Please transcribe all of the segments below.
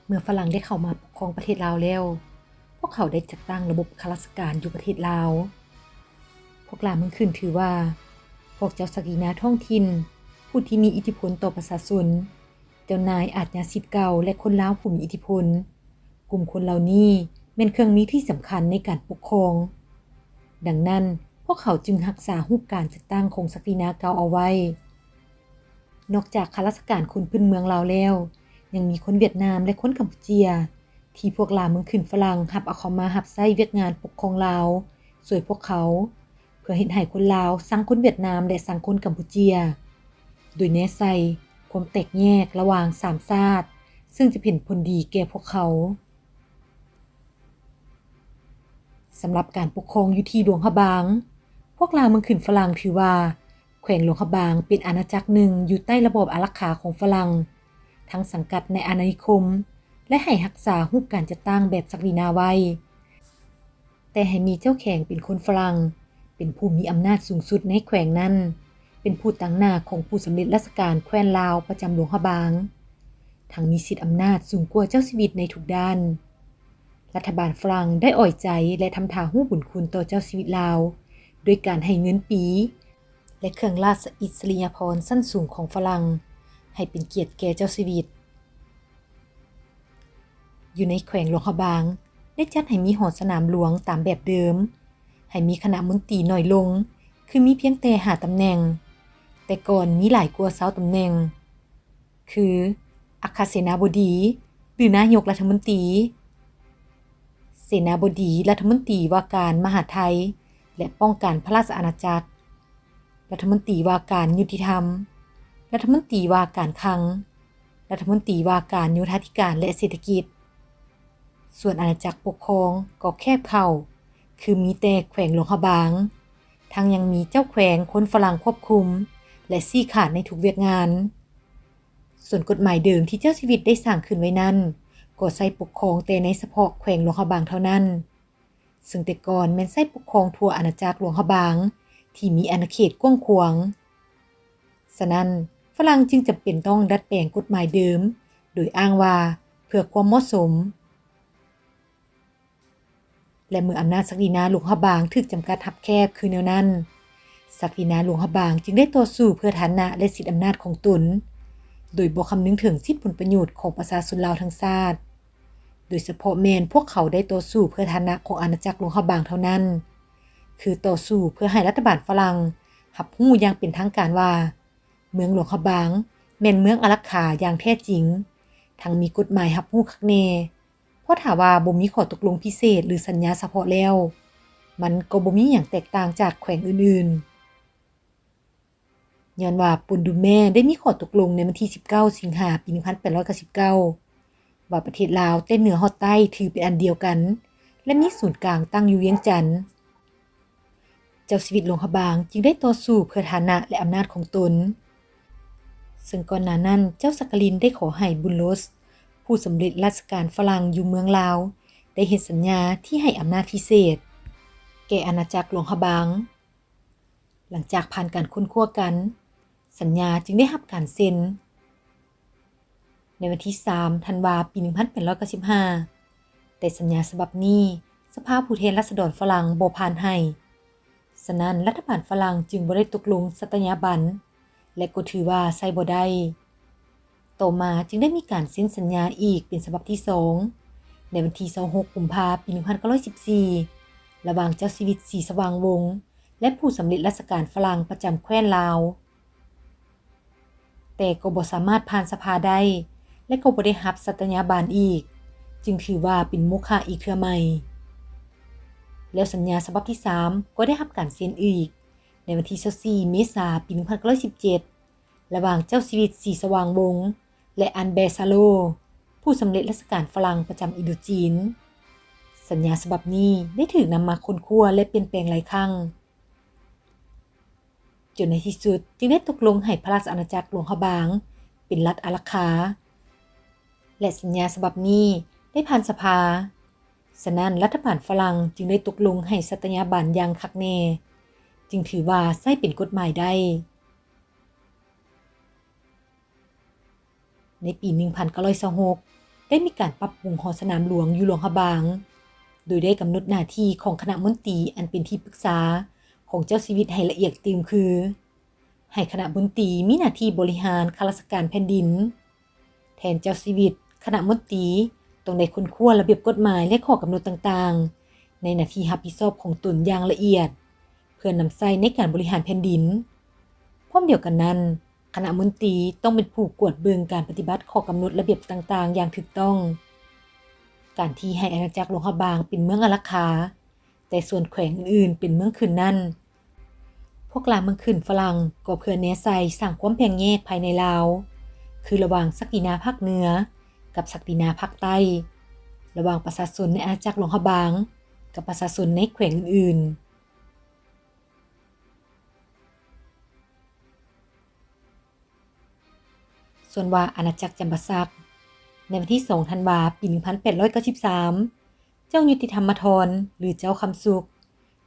ເມື່ອຝຣັ່ງໄດ້ເຂົ້າມາປົກຄອງປະເທດລາວແລ້ວ, ພວກເຂົາໄດ້ຈັດຕັ້ງລະບົບຂ້າລາຊະການຢູ່ປະເທດລາວ. ພວກລ່າເມືອງຂຶ້ນຖືວ່າ ພວກເຈົ້າສັກດິນາທ້ອງຖິ່ນ, ຜູ້ທີ່ມີອິດທິພົນຕໍ່ປະຊາຊົນ, ເຈົ້ານາຍອາດຍາສິດເກົ່າ ແລະ ຄົນລາວຜູ້ມີອິດທິພົນ. ກຸ່ມຄົນເຫຼົ່ານີ້ແມ່ນເຄື່ອງມືທີ່ສຳຄັນໃນການປົກຄອງ. ດັ່ງນັ້ນ, ພວກເຂົາຈຶ່ງຮັກສາຮູບການຈັດຕັ້ງຂອງສັກດິນາເກົ່າເອົາໄວ້. ນອກຈາກຂ້າລາຊະການຄົນພື້ນເມືອງລາວແລ້ວ, ຍັງມີຄົນຫວຽດນາມ ແລະ ຄົນກຳປູເຈຍ ທີ່ພວກລ່າເມືອງຂຶ້ນຝຣັ່ງຮັບເອົາເຂົ້າມາຮັບໃຊ້ວຽກງານປົກຄອງລາວ ຊ່ວຍພວກເຂົາ, ເພື່ອເຮັດໃຫ້ຄົນລາວຊັງຄົນຫວຽດນາມ ແລະ ຊັງຄົນກຳປູເຈຍ, ໂດຍແນໃສ່ຄວາມແຕກແຍກລະຫວ່າງສາມຊາດ, ເຊິ່ງຈະເປັນຜົນດີແກ່ພວກເຂົາ. ສຳລັບການປົກຄອງຢູ່ທີ່ຫຼວງພະບາງ, ພວກລ່າເມືອງຂຶ້ນຝຣັ່ງຖືວ່າ ແຂວງຫຼວງພະບາງເປັນອານາຈັກໜຶ່ງຢູ່ໃຕ້ລະບອບອາລັກຂາຂອງຝຣັ່ງ, ທັງສັງກັດໃນອານານິຄົມ ແລະ ໃຫ້ຮັກສາຮູບການຈັດຕັ້ງແບບສັກດິນາໄວ້, ແຕ່ໃຫ້ມີເຈົ້າແຂວງເປັນຄົນຝຣັ່ງ ເປັນຜູ້ມີອຳນາດສູງສຸດໃນແຂວງນັ້ນ, ເປັນຜູ້ຕາງໜ້າຂອງຜູ້ສຳເລັດລາຊະການແຂວນລາວປະຈຳຫຼວງພະບາງ, ທັງມີສິດອຳນາດສູງກວ່າເຈົ້າຊີວິດໃນທຸກດ້ານ. ລັດຖະບານຝຣັ່ງໄດ້ອອຍໃຈ ແລະ ທຳທ່າຮູ້ບຸນຄຸນຕໍ່ເຈົ້າຊີວິດລາວ ດ້ວຍການໃຫ້ເງິນປີ ແລະ ເຄື່ອງລາຊະອິດສະລິຍະພອນຊັ້ນສູງຂອງຝຣັ່ງ ໃຫ້ເປັນກຽດແກ່ເຈົ້າຊີວິດ. ຢູ່ໃນແຂວງຫຼວງພະບາງ ໄດ້ຈັດໃຫ້ມີຫໍສະໜາມຫຼວງຕາມແບບເດີມ, ໃຫ້ມີຄະນະມົນຕີໜ້ອຍລົງ, ຄືມີພຽງແຕ່ຫ້າຕຳແໜ່ງ, ແຕ່ກ່ອນມີຫຼາຍກວ່າຊາວຕຳແໜ່ງ. ຄື ອັກຄະເສນາບໍດີ ຫຼື ນາຍົກລັດຖະມົນຕີ, ເສນາບໍດີລັດຖະມົນຕີວ່າການມະຫາດໄທ ແລະ ປ້ອງກັນພະລາຊະອານາຈັກ, ລັດຖະມົນຕີວ່າການຍຸຕິທຳ, ລັດຖະມົນຕີວ່າການຄັງ, ລັດຖະມົນຕີວ່າການໂຍທາທິການ ແລະ ເສດຖະກິດ. ສ່ວນອານາຈັກປົກຄອງກໍແຄບເຂົ້າ, ຄືມີແຕ່ແຂວງຫຼວງພະບາງ, ທັງຍັງມີເຈົ້າແຂວງຄົນຝຣັ່ງຄວບຄຸມ ແລະ ຊີ້ຂາດໃນທຸກວຽກງານ. ສ່ວນກົດໝາຍເດີມທີ່ເຈົ້າຊີວິດໄດ້ສ້າງຂຶ້ນໄວ້ນັ້ນ ກໍໃຊ້ປົກຄອງແຕ່ໃນສະເພາະແຂວງຫຼວງພະບາງເທົ່ານັ້ນ, ເຊິ່ງແຕ່ກ່ອນແມ່ນໃຊ້ປົກຄອງທົ່ວອານາຈັກຫຼວງພະບາງທີ່ມີອານາເຂດກວ້າງຂວາງ. ສະນັ້ນ, ຝຣັ່ງຈຶ່ງຈຳເປັນຕ້ອງດັດແປງກົດໝາຍເດີມ ໂດຍອ້າງວ່າເພື່ອຄວາມເໝາະສົມ. ແລະ ເມື່ອອຳນາດສັກດິນາຫຼວງພະບາງຖືກຈຳກັດຮັບແຄບຄືແນວນັ້ນ, ສັກດິນາຫຼວງພະບາງຈຶ່ງໄດ້ຕໍ່ສູ້ເພື່ອຖານະ ແລະ ສິດອຳນາດຂອງຕົນ, ໂດຍບໍ່ຄຳນຶງເຖິງສິດຜົນປະໂຫຍດຂອງປະຊາຊົນລາວທັງຊາດ, ໂດຍສະເພາະແມ່ນພວກເຂົາໄດ້ຕໍ່ສູ້ເພື່ອຖານະຂອງອານາຈັກຫຼວງພະບາງເທົ່ານັ້ນ, ຄືຕໍ່ສູ້ເພື່ອໃຫ້ລັດຖະບານຝຣັ່ງຮັບຮູ້ຢ່າງເປັນທາງການວ່າ ເມືອງຫຼວງພະບາງແມ່ນເມືອງອາລັກຂາຢ່າງແທ້ຈິງ, ທັງມີກົດໝາຍຮັບຮູ້ຄັກແນ່, ເພາະຖ້າວ່າບໍ່ມີຂໍ້ຕົກລົງພິເສດ ຫຼື ສັນຍາສະເພາະແລ້ວ, ມັນກໍບໍ່ມີຫຍັງແຕກຕ່າງຈາກແຂວງອື່ນໆ. ຍ້ອນວ່າປົນດຸແມໄດ້ມີຂໍ້ຕົກລົງໃນວັນທີສິບເກົ້າ ສິງຫາ ປີໜຶ່ງພັນແປດຮ້ອຍເກົ້າສິບເກົ້າ ວ່າປະເທດລາວແຕ່ເໜືອຮອດໃຕ້ຖືເປັນອັນດຽວກັນ ແລະ ມີສູນກາງຕັ້ງຢູ່ວຽງຈັນ. ເຈົ້າຊີວິດຫຼວງພະບາງຈຶ່ງໄດ້ຕໍ່ສູ້ເພື່ອຖານະ ແລະ ອຳນາດຂອງຕົນ, ເຊິ່ງກ່ອນໜ້ານັ້ນເຈົ້າສັກກະລິນໄດ້ຂໍໃຫ້ບຸນໂລສ ຜູ້ສຳເລັດລາຊະການຝຣັ່ງຢູ່ເມືອງລາວ ໄດ້ເຮັດສັນຍາທີ່ໃຫ້ອຳນາດພິເສດແກ່ອານາຈັກຫຼວງພະບາງ. ຫຼັງຈາກຜ່ານການຄົ້ນຄວ້າກັນ, ສັນຍາຈຶ່ງໄດ້ຮັບການເຊັນໃນວັນທີສາມ ທັນວາ ປີໜຶ່ງພັນແປດຮ້ອຍເກົ້າສິບຫ້າ, ແຕ່ສັນຍາສະບັບນີ້ ສະພາຜູ້ແທນລາຊະດອນຝຣັ່ງບໍ່ຜ່ານໃຫ້. ສະນັ້ນ, ລັດຖະບານຝຣັ່ງຈຶ່ງບໍ່ໄດ້ຕົກລົງສັດຕະຍາບັນ ແລະ ກໍຖືວ່າໃຊ້ບໍ່ໄດ້. ຕໍ່ມາຈຶ່ງໄດ້ມີການເຊັນສັນຍາອີກເປັນສະບັບທີສອງ ໃນວັນທີຊາວຫົກ ກຸມພາ ປີໜຶ່ງພັນເກົ້າຮ້ອຍສິບສີ່ ລະຫວ່າງເຈົ້າຊີວິດ ສີສະຫວ່າງວົງ ແລະ ຜູ້ສຳເລັດລາຊະການຝຣັ່ງປະຈຳແຄວ້ນລາວ, ແຕ່ກໍບໍ່ສາມາດຜ່ານສະພາໄດ້ ແລະ ກໍບໍ່ໄດ້ຮັບສັດຕະຍາບັນອີກ, ຈຶ່ງຖືວ່າເປັນໂມຄະອີກເທື່ອໃໝ່. ແລ້ວສັນຍາສະບັບທີສາມກໍໄດ້ຮັບການເຊັນອີກ ໃນວັນທີຊາວສີ່ ເມສາ ປີໜຶ່ງພັນເກົ້າຮ້ອຍສິບເຈັດ ລະຫວ່າງເຈົ້າຊີວິດ ສີສະຫວ່າງວົງ ແລະ ອັນແບຊາໂລ ຜູ້ສຳເລັດລາຊະການຝຣັ່ງປະຈຳອິນໂດຈີນ. ສັນຍາສະບັບນີ້ໄດ້ຖືກນຳມາຄົ້ນຄວ້າ ແລະ ປ່ຽນແປງຫຼາຍຄັ້ງ, ຈົນໃນທີ່ສຸດຈຶ່ງໄດ້ຕົກລົງໃຫ້ພະລາຊະອານາຈັກຫຼວງພະບາງເປັນລັດອາລັກຂາ ແລະ ສັນຍາສະບັບນີ້ໄດ້ຜ່ານສະພາ. ສະນັ້ນ, ລັດຖະບານຝຣັ່ງຈຶ່ງໄດ້ຕົກລົງໃຫ້ສັດຕະຍາບັນຢ່າງຄັກແນ່, ຈຶ່ງຖືວ່າໃຊ້ເປັນກົດໝາຍໄດ້. ໃນປີໜຶ່ງພັນເກົ້າຮ້ອຍຊາວຫົກ ໄດ້ມີການປັບປຸງຫໍສະໜາມຫຼວງຢູ່ຫຼວງພະບາງ, ໂດຍໄດ້ກຳນົດໜ້າທີ່ຂອງຄະນະມົນຕີອັນເປັນທີ່ປຶກສາຂອງເຈົ້າຊີວິດໃຫ້ລະອຽດຕື່ມຄື ໃຫ້ຄະນະມົນຕີມີໜ້າທີ່ບໍລິຫານຂ້າລາຊະການແຜ່ນດິນ. ແທນເຈົ້າຊີວິດ, ຄະນະມົນຕີຕ້ອງໄດ້ຄົ້ນຄວ້າລະບຽບກົດໝາຍ ແລະ ຂໍ້ກຳນົດຕ່າງໆ ໃນໜ້າທີ່ຮັບຜິດຊອບຂອງຕົນຢ່າງລະອຽດ ເພື່ອນຳໃຊ້ໃນການບໍລິຫານແຜ່ນດິນ. ພ້ອມດຽວກັນນັ້ນ, ຄະນະມົນຕີຕ້ອງເປັນຜູ້ກວດເບິ່ງການປະຕິບັດຂໍ້ກຳນົດລະບຽບຕ່າງໆຢ່າງຖືກຕ້ອງ. ການທີ່ໃຫ້ອານາຈັກຫຼວງພະບາງເປັນເມືອງອາລັກຂາ, ແຕ່ສ່ວນແຂວງອື່ນໆເປັນເມືອງຂຶ້ນນັ້ນ, ພວກລ່າເມືອງຂຶ້ນຝຣັ່ງກໍເພື່ອແນໃສ່ສ້າງຄວາມແບ່ງແຍກພາຍໃນລາວ, ຄືລະຫວ່າງສັກດິນາພາກເໜືອກັບສັກດິນາພາກໃຕ້, ລະຫວ່າງປະຊາຊົນໃນອານາຈັກຫຼວງພະບາງກັບປະຊາຊົນໃນແຂວງອື່ນໆ. ສ່ວນວ່າອານາຈັກຈຳປາສັກ, ໃນວັນທີສອງທັນວາ ປີໜຶ່ງພັນແປດຮ້ອຍເກົ້າສິບສາມ ເຈົ້າຍຸຕິທຳມະທອນ ຫຼື ເຈົ້າຄຳສຸກ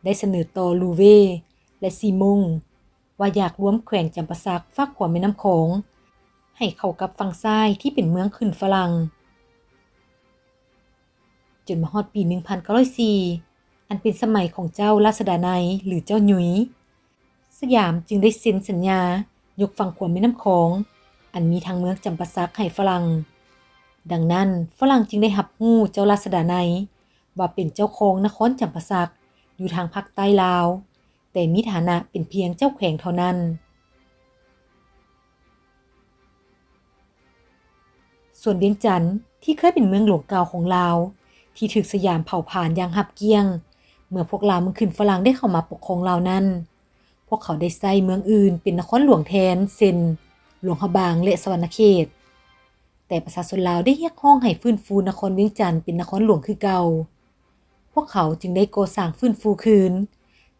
ໄດ້ສະເໜີຕໍ່ລູເວ ແລະ ຊີມົງ ວ່າຢາກລວມແຂວງຈຳປາສັກຟາກຂວາແມ່ນ້ຳຂອງ ໃຫ້ເຂົ້າກັບຝັ່ງຊ້າຍທີ່ເປັນເມືອງຂຶ້ນຝຣັ່ງ. ຈົນມາຮອດປີໜຶ່ງພັນເກົ້າຮ້ອຍສີ່ ອັນເປັນສະໄໝຂອງເຈົ້າລາຊະດາໄນ ຫຼື ເຈົ້າຫຍຸຍ ສະຫຍາມຈຶ່ງໄດ້ເຊັນສັນຍາຍົກຝັ່ງຂວາແມ່ນ້ຳຂອງ ອັນມີທັງເມືອງຈຳປາສັກໃຫ້ຝຣັ່ງ. ດັ່ງນັ້ນ, ຝຣັ່ງຈຶ່ງໄດ້ຮັບຮູ້ເຈົ້າລາຊະດາໄນວ່າເປັນເຈົ້າຄອງນະຄອນຈຳປາສັກຢູ່ທາງພາກໃຕ້ລາວ, ແຕ່ມີຖານະເປັນພຽງເຈົ້າແຂວງເທົ່ານັ້ນ. ສ່ວນວຽງຈັນ ທີ່ເຄີຍເປັນເມືອງຫຼວງເກົ່າຂອງລາວ ທີ່ຖືກສະຫຍາມເຜົາຜານຢ່າງຮາບກ້ຽງ ເມື່ອພວກລ່າເມືອງຂຶ້ນຝຣັ່ງໄດ້ເຂົ້າມາປົກຄອງລາວນັ້ນ, ພວກເຂົາໄດ້ໃຊ້ເມືອງອື່ນເປັນນະຄອນຫຼວງແທນ ເຊັ່ນ ຫຼວງພະບາງ ແລະ ສະຫວັນນະເຂດ. ແຕ່ປະຊາຊົນລາວໄດ້ຮຽກຮ້ອງໃຫ້ຟື້ນຟູນະຄອນວຽງຈັນເປັນນະຄອນຫຼວງຄືເກົ່າ. ພວກເຂົາຈຶ່ງໄດ້ກໍ່ສ້າງຟື້ນຟູຄືນ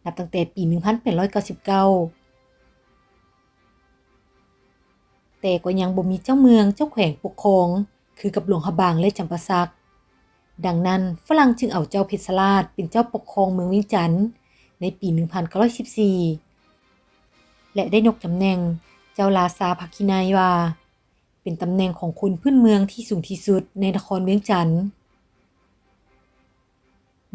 ນັບຕັ້ງແຕ່ປີໜຶ່ງພັນແປດຮ້ອຍເກົ້າສິບເກົ້າ ແຕ່ກໍຍັງບໍ່ມີເຈົ້າເມືອງເຈົ້າແຂວງປົກຄອງຄືກັບຫຼວງພະບາງ ແລະ ຈຳປາສັກ. ດັ່ງນັ້ນ, ຝຣັ່ງຈຶ່ງເອົາເຈົ້າເພັດຊະລາດເປັນເຈົ້າປົກຄອງເມືອງວຽງຈັນໃນປີໜຶ່ງພັນເກົ້າຮ້ອຍສິບສີ່ ແລະ ໄດ້ຍົກຕຳແໜ່ງເຈົ້າລາຊາພະຄິໄນວ່າ ເປັນຕຳແໜ່ງຂອງຄົນພື້ນເມືອງທີ່ສູງທີ່ສຸດໃນນະຄອນວຽງຈັນ.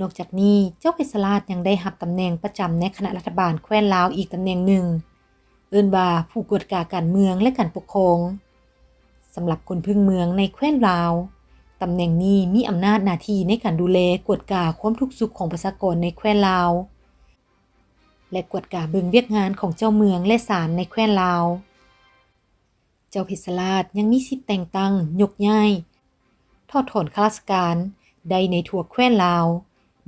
ນອກຈາກນີ້, ເຈົ້າເພັດຊະລາດຍັງໄດ້ຮັບຕຳແໜ່ງປະຈຳໃນຄະນະລັດຖະບານແຄວ້ນລາວອີກຕຳແໜ່ງໜຶ່ງ, ເອີ້ນວ່າຜູ້ກວດກາການເມືອງ ແລະ ການປົກຄອງ. ສຳລັບຄົນພື້ນເມືອງໃນແຄວ້ນລາວ, ຕຳແໜ່ງນີ້ມີອຳນາດໜ້າທີ່ໃນການດູແລກວດກາຄວາມທຸກສຸກຂອງປະຊາກອນໃນແຄວ້ນລາວ ແລະ ກວດກາເບິ່ງວຽກງານຂອງເຈົ້າເມືອງ ແລະ ສານໃນແຄວ້ນລາວ. ເຈົ້າເພັດຊະລາດຍັງມີສິດແຕ່ງຕັ້ງ, ຍົກຍ້າຍ, ຖອດຖອນຂ້າລາຊະການໄດ້ໃນທົ່ວແຄວ້ນລາວ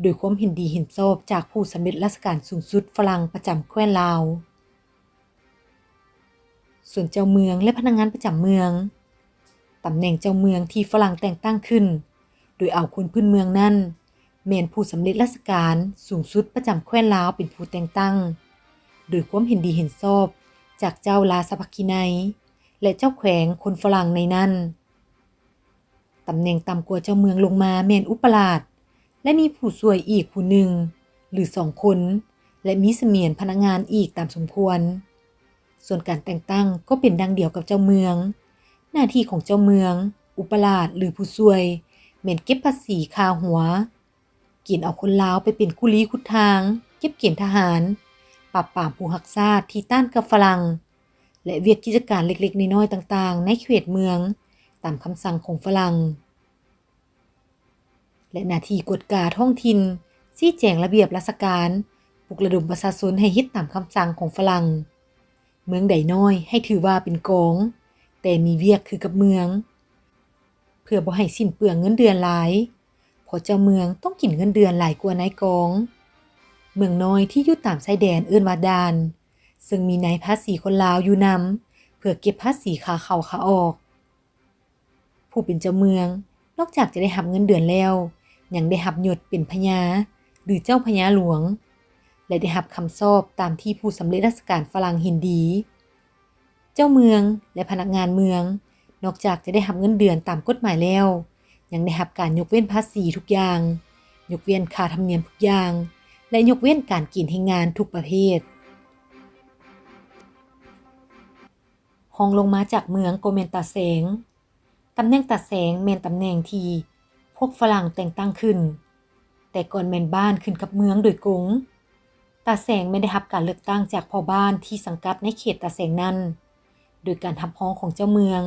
ໂດຍຄວາມເຫັນດີເຫັນຊອບຈາກຜູ້ສຳເລັດລາຊະການສູງສຸດຝຣັ່ງປະຈຳແຄວ້ນລາວ. ສ່ວນເຈົ້າເມືອງ ແລະ ພະນັກງານປະຈຳເມືອງ, ຕຳແໜ່ງເຈົ້າເມືອງທີ່ຝຣັ່ງແຕ່ງຕັ້ງຂຶ້ນ ໂດຍເອົາຄົນພື້ນເມືອງນັ້ນ ແມ່ນຜູ້ສຳເລັດລາຊະການສູງສຸດປະຈຳແຄວ້ນລາວເປັນຜູ້ແຕ່ງຕັ້ງ ໂດຍຄວາມເຫັນດີເຫັນຊອບຈາກເຈົ້າລາຊາພະຄິໄນ ແລະ ເຈົ້າແຂວງຄົນຝຣັ່ງໃນນັ້ນ. ຕຳແໜ່ງຕ່ຳກວ່າເຈົ້າເມືອງລົງມາແມ່ນອຸປະລາດ ແລະ ມີຜູ້ຊ່ວຍອີກຜູ້ໜຶ່ງ ຫຼື ສອງຄົນ ແລະ ມີສະໝຽນພະນັກງານອີກຕາມສົມຄວນ. ສ່ວນການແຕ່ງຕັ້ງກໍເປັນດັ່ງດຽວກັບເຈົ້າເມືອງ. ໜ້າທີ່ຂອງເຈົ້າເມືອງ, ອຸປະລາດ ຫຼື ຜູ້ຊ່ວຍ ແມ່ນເກັບພາສີຄ່າຫົວ, ເກນເອົາຄົນລາວໄປເປັນຄູລີຂຸດທາງ, ເກັບເກນທະຫານ, ປາບປາມຜູ້ຮັກຊາດທີ່ຕ້ານກັບຝຣັ່ງ ແລະ ວຽກກິດຈະການເລັກໆນ້ອຍໆຕ່າງໆໃນເຂດເມືອງ ຕາມຄຳສັ່ງຂອງຝຣັ່ງ. ແລະ ໜ້າທີ່ກວດກາທ້ອງຖິ່ນ, ຊີ້ແຈງລະບຽບລາຊະການ, ປຸກລະດົມປະຊາຊົນໃຫ້ເຮັດຕາມຄຳສັ່ງຂອງຝຣັ່ງ. ເມືອງໃດນ້ອຍໃຫ້ຖືວ່າເປັນກອງ, ແຕ່ມີວຽກຄືກັບເມືອງ, ເພື່ອບໍ່ໃຫ້ສິ້ນເປືອງເງິນເດືອນຫຼາຍ, ເພາະເຈົ້າເມືອງຕ້ອງກິນເງິນເດືອນຫຼາຍກວ່ານາຍກອງ. ເມືອງນ້ອຍທີ່ຢູ່ຕາມຊາຍແດນເອີ້ນວ່າດ່ານ, ເຊິ່ງມີນາຍພາສີຄົນລາວຢູ່ນຳ ເພື່ອເກັບພາສີຄ່າເຂົ້າຄ່າອອກ. ຜູ້ເປັນເຈົ້າເມືອງ ນອກຈາກຈະໄດ້ຮັບເງິນເດືອນແລ້ວ, ຍັງໄດ້ຮັບຍົດເປັນພະຍາ ຫຼື ເຈົ້າພະຍາຫຼວງ ແລະ ໄດ້ຮັບຄຳຊອບຕາມທີ່ຜູ້ສຳເລັດລາຊະການຝຣັ່ງເຫັນດີ. ເຈົ້າເມືອງ ແລະ ພະນັກງານເມືອງ ນອກຈາກຈະໄດ້ຮັບເງິນເດືອນຕາມກົດໝາຍແລ້ວ, ຍັງໄດ້ຮັບການຍົກເວັ້ນພາສີທຸກຢ່າງ, ຍົກເວັ້ນຄ່າທຳນຽມທຸກຢ່າງ ແລະ ຍົກເວັ້ນການເກນແຮງງານທຸກປະເພດ. ຮອງລົງມາຈາກເມືອງກໍແມ່ນຕາແສງ. ຕຳແໜ່ງຕາແສງແມ່ນຕຳແໜ່ງທີ່ພວກຝຣັ່ງແຕ່ງຕັ້ງຂຶ້ນ, ແຕ່ກ່ອນແມ່ນບ້ານຂຶ້ນກັບເມືອງໂດຍກົງ. ຕາແສງແມ່ນໄດ້ຮັບການເລືອກຕັ້ງຈາກພໍ່ບ້ານທີ່ສັງກັດໃນເຂດຕາແສງນັ້ນ ໂດຍການຮັບຮອງຂອງເຈົ້າເມືອງ.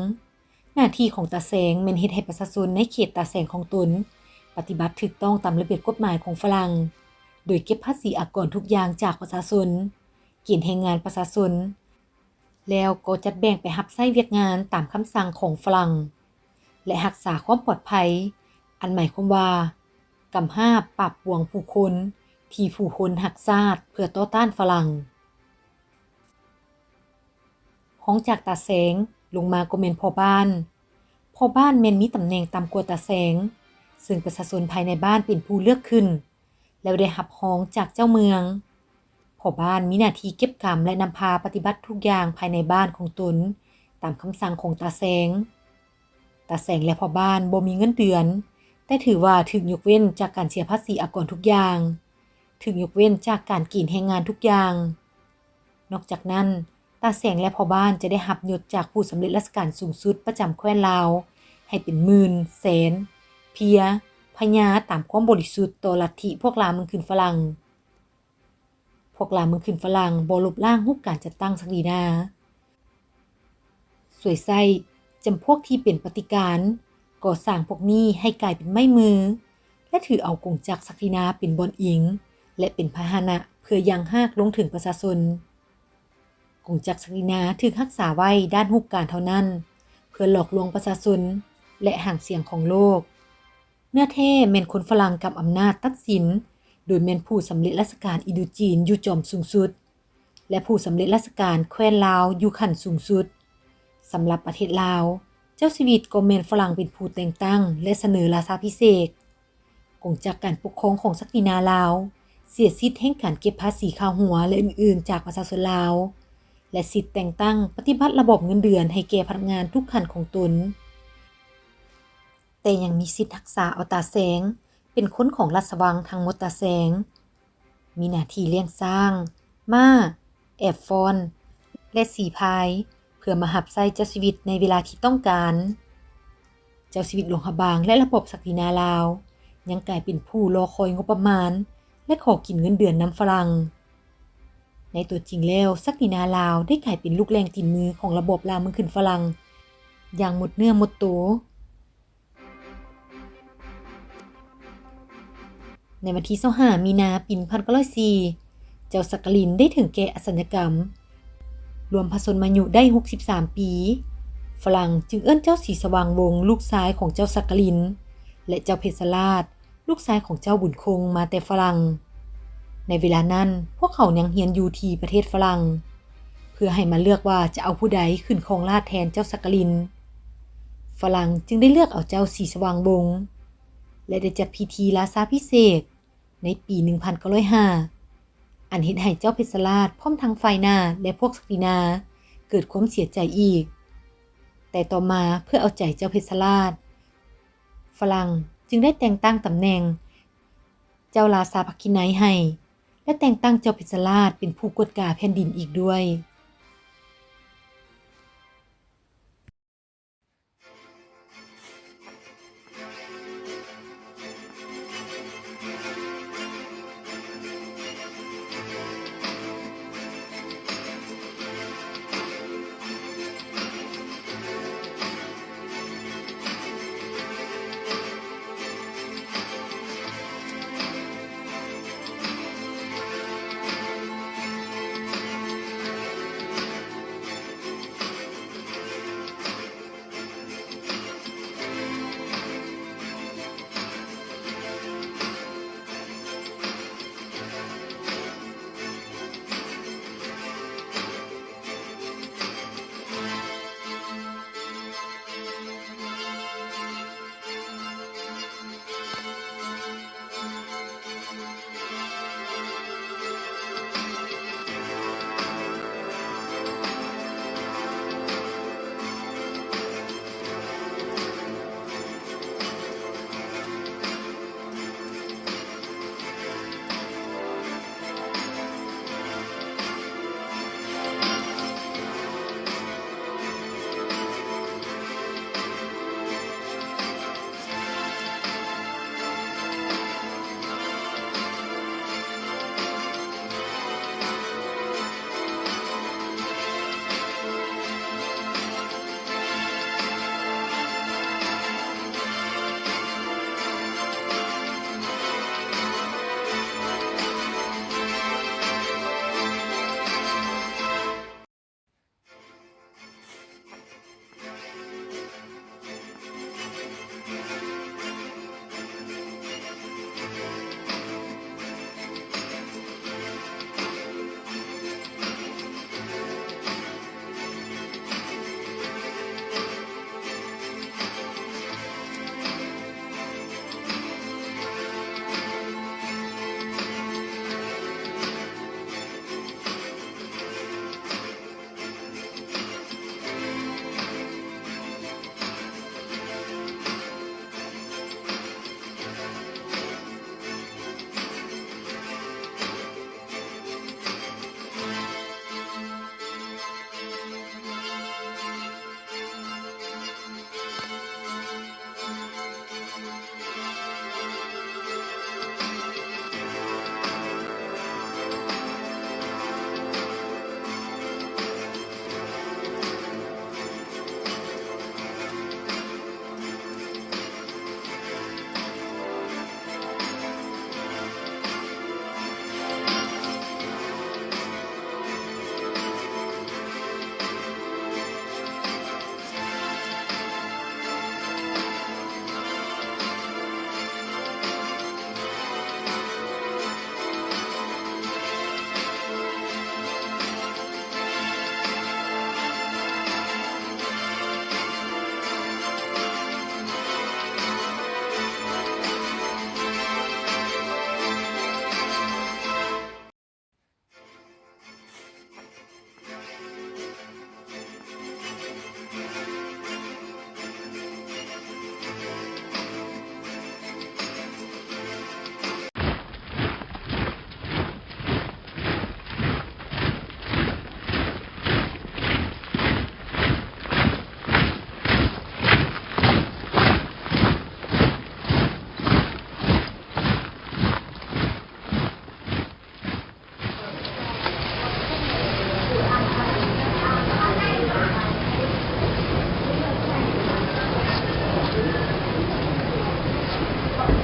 ໜ້າທີ່ຂອງຕາແສງແມ່ນເຮັດໃຫ້ປະຊາຊົນໃນເຂດຕາແສງຂອງຕົນປະຕິບັດຖືກຕ້ອງຕາມລະບຽບກົດໝາຍຂອງຝຣັ່ງ, ໂດຍເກັບພາສີອາກອນທຸກຢ່າງຈາກປະຊາຊົນ, ເກນແຮງງານປະຊາຊົນ, ແລ້ວກໍຈັດແບ່ງໄປຮັບໃຊ້ວຽກງານຕາມຄຳສັ່ງຂອງຝຣັ່ງ ແລະ ຮັກສາຄວາມປອດໄພ, ອັນໝາຍຄວາມວ່າ ກຳຮາບປາບປວງຜູ້ຄົນທີ່ຜູ້ຄົນຮັກຊາດເພື່ອຕໍ່ຕ້ານຝຣັ່ງ. ຮອງຈາກຕາແສງລົງມາກໍແມ່ນພໍ່ບ້ານ. ພໍ່ບ້ານແມ່ນມີຕຳແໜ່ງຕ່ຳກວ່າຕາແສງ, ເຊິ່ງປະຊາຊົນພາຍໃນບ້ານເປັນຜູ້ເລືອກຂຶ້ນ ແລ້ວໄດ້ຮັບຮອງຈາກເຈົ້າເມືອງ. ພໍ່ບ້ານມີໜ້າທີ່ເກັບກຳ ແລະ ນຳພາປະຕິບັດທຸກຢ່າງພາຍໃນບ້ານຂອງຕົນຕາມຄຳສັ່ງຂອງຕາແສງ. ຕາແສງ ແລະ ພໍ່ບ້ານບໍ່ມີເງິນເດືອນ, ແຕ່ຖືວ່າຖືກຍົກເວັ້ນຈາກການເສຍພາສີອາກອນທຸກຢ່າງ, ຖືກຍົກເວັ້ນຈາກການເກນແຮງງານທຸກຢ່າງ. ນອກຈາກນັ້ນ, ຕາແສງ ແລະ ພໍ່ບ້ານຈະໄດ້ຮັບຍົດຈາກຜູ້ສຳເລັດລາຊະການສູງສຸດປະຈຳແຄວ້ນລາວ ໃຫ້ເປັນໝື່ນ, ແສນ, ເພຍ, ພະຍາ ຕາມຄວາມບໍລິສຸດຕໍ່ລັດທິພວກລ່າເມືອງຂຶ້ນຝຣັ່ງ. ພວກລ່າເມືອງຂຶ້ນຝຣັ່ງບໍ່ລົບລ້າງຮູບການຈັດຕັ້ງສັກດິນາ. ສວຍໃຊ້ຈຳພວກທີ່ເປັນປະຕິການ, ກໍ່ສ້າງພວກນີ້ໃຫ້ກາຍເປັນໄມ້ມື ແລະ ຖືເອົາກົງຈັກສັກດິນາເປັນບ່ອນອີງ ແລະ ເປັນພາຫະນະເພື່ອຍ່າງຮາກລົງເຖິງປະຊາຊົນ. ກົງຈັກສັກດິນາຖືກຮັກສາໄວ້ດ້ານຮູບການເທົ່ານັ້ນ ເພື່ອຫຼອກລວງປະຊາຊົນ ແລະ ຫາງສຽງຂອງໂລກ. ເນື້ອແທ້ແມ່ນຄົນຝຣັ່ງກຳອຳນາດຕັດສິນ, ໂດຍແມ່ນຜູ້ສຳເລັດລາຊະການອິນໂດຈີນຢູ່ຈອມສູງສຸດ ແລະ ຜູ້ສຳເລັດລາຊະການແຄວ້ນລາວຢູ່ຂັ້ນສູງສຸດ. ສຳລັບປະເທດລາວ, ເຈົ້າຊີວິດກໍແມ່ນຝຣັ່ງເປັນຜູ້ແຕ່ງຕັ້ງ ແລະ ສະເໜີລາຊາພິເສກ. ກົງຈັກການປົກຄອງຂອງສັກດິນາລາວ ເສຍສິດແຫ່ງການເກັບພາສີຄ່າຫົວ ແລະ ອື່ນໆ ຈາກປະຊາຊົນລາວ ແລະ ສິດແຕ່ງຕັ້ງປະຕິບັດລະບອບເງິນເດືອນໃຫ້ແກ່ພະນັກງານທຸກຂັ້ນຂອງຕົນ. ແຕ່ຍັງມີສິດຮັກສາເອົາຕາແສງເປັນຄົນຂອງລາຊະວັງທັງໝົດຕາແສງ, ມີໜ້າທີ່ລ້ຽງຊ້າງ, ມ້າ, ແອບຟ້ອນ ແລະ ສີພາຍ ເພື່ອມາຮັບໃຊ້ເຈົ້າຊີວິດໃນເວລາທີ່ຕ້ອງການ. ເຈົ້າຊີວິດຫຼວງພະບາງ ແລະ ລະບອບສັກດິນາລາວ ຍັງກາຍເປັນຜູ້ລໍຄອຍງົບປະມານ ແລະ ຂໍກິນເງິນເດືອນນຳຝຣັ່ງ. ໃນຕົວຈິງແລ້ວ, ສັກດິນາລາວໄດ້ກາຍເປັນລູກແລ້ງຕີນມືຂອງລະບອບລ່າເມືອງຂຶ້ນຝຣັ່ງຢ່າງໝົດເນື້ອໝົດໂຕ. ໃນວັນທີຊາວຫ້າ ມີນາ ປີໜຶ່ງພັນເກົ້າຮ້ອຍສີ່ ເຈົ້າສັກກະລິນໄດ້ເຖິງແກ່ອະສັນຍະກຳ, ລວມພະຊົນມາຍຸໄດ້ຫົກສິບສາມປີ. ຝຣັ່ງຈຶ່ງເອີ້ນເຈົ້າສີສະຫວ່າງວົງ ລູກຊາຍຂອງເຈົ້າສັກກະລິນ ແລະ ເຈົ້າເພັດຊະລາດ ລູກຊາຍຂອງເຈົ້າບຸນຄົງ ມາແຕ່ຝຣັ່ງ. ໃນເວລານັ້ນ, ພວກເຂົາຍັງຮຽນຢູ່ທີ່ປະເທດຝຣັ່ງ. ເພື່ອໃຫ້ມາເລືອກວ່າຈະເອົາຜູ້ໃດຂຶ້ນຄອງລາດແທນເຈົ້າສັກກະລິນ. ຝຣັ່ງຈຶ່ງໄດ້ເລືອກເອົາເຈົ້າສີສະຫວ່າງວົງ ແລະ ໄດ້ຈັດພິທີລາຊາພິເສກໃນປີໜຶ່ງພັນເກົ້າຮ້ອຍຫ້າ ອັນເຮັດໃຫ້ເຈົ້າເພັດຊະລາດ ພ້ອມທັງຝ່າຍໜ້າ ແລະ ພວກສັກດິນາ ເກີດຄວາມເສຍໃຈອີກ. ແຕ່ຕໍ່ມາ, ເພື່ອເອົາໃຈເຈົ້າເພັດຊະລາດ, ຝຣັ່ງຈຶ່ງໄດ້ແຕ່ງຕັ້ງຕຳແໜ່ງເຈົ້າລາຊາພະຄິໄນໃຫ້ ແລະ ແຕ່ງຕັ້ງເຈົ້າເພັດຊະລາດເປັນຜູ້ກວດກາແຜ່ນດິນອີກດ້ວຍ.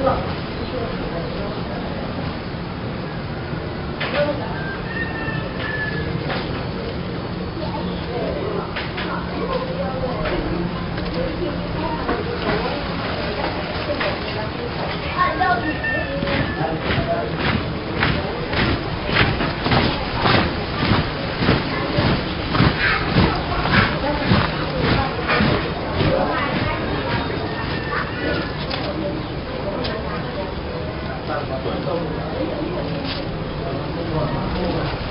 Thank you.